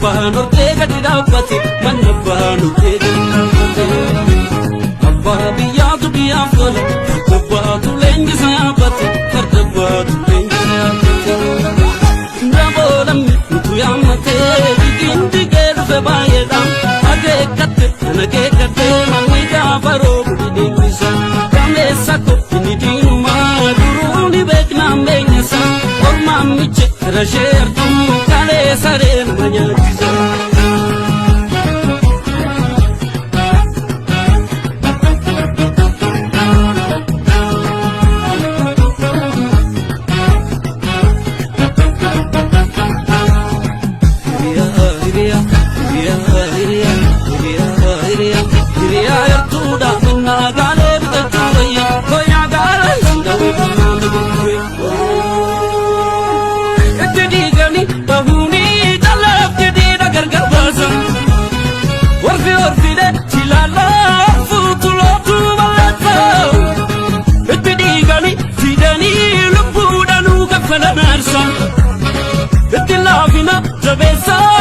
abbaan hortee gadi dhaabbate, manna abbaan hortee gadi dhaabbate. Abbaa biyyaatu biyyaaf tola, farda abbaatu leenjisa yaabbate, farda abbaatu leenjisa yaabbate. Daboolamni utuu yaammatee digiin digee dhufe baay'eedha. Akeekkatte kan akeekkatte manni gaafa roobu dhidhiibbisa. Gameessa kophini diinumaa duruu ni beeknaan beenyasa. Ormaan miche kara ishee artuu kalee saree nama nyaachisa. Hiriyaa hiriyaa hiriyaa hiriyaa hiriyaa hiriyaa hiriyaa yartuudha minnaa gaalee bitachuu wayya koyaa gaalee danda'uu qonnaan gurgure. Itti diiganii bahuunii calaaf jedhiidha gargar baasan. Warfi warfiidhe silaalaa fuutu lootuu balleessa. Itti dhiiganii fidanii lubbuudhaanuu kaffalan aarsa. Itti laafina jabeessaa.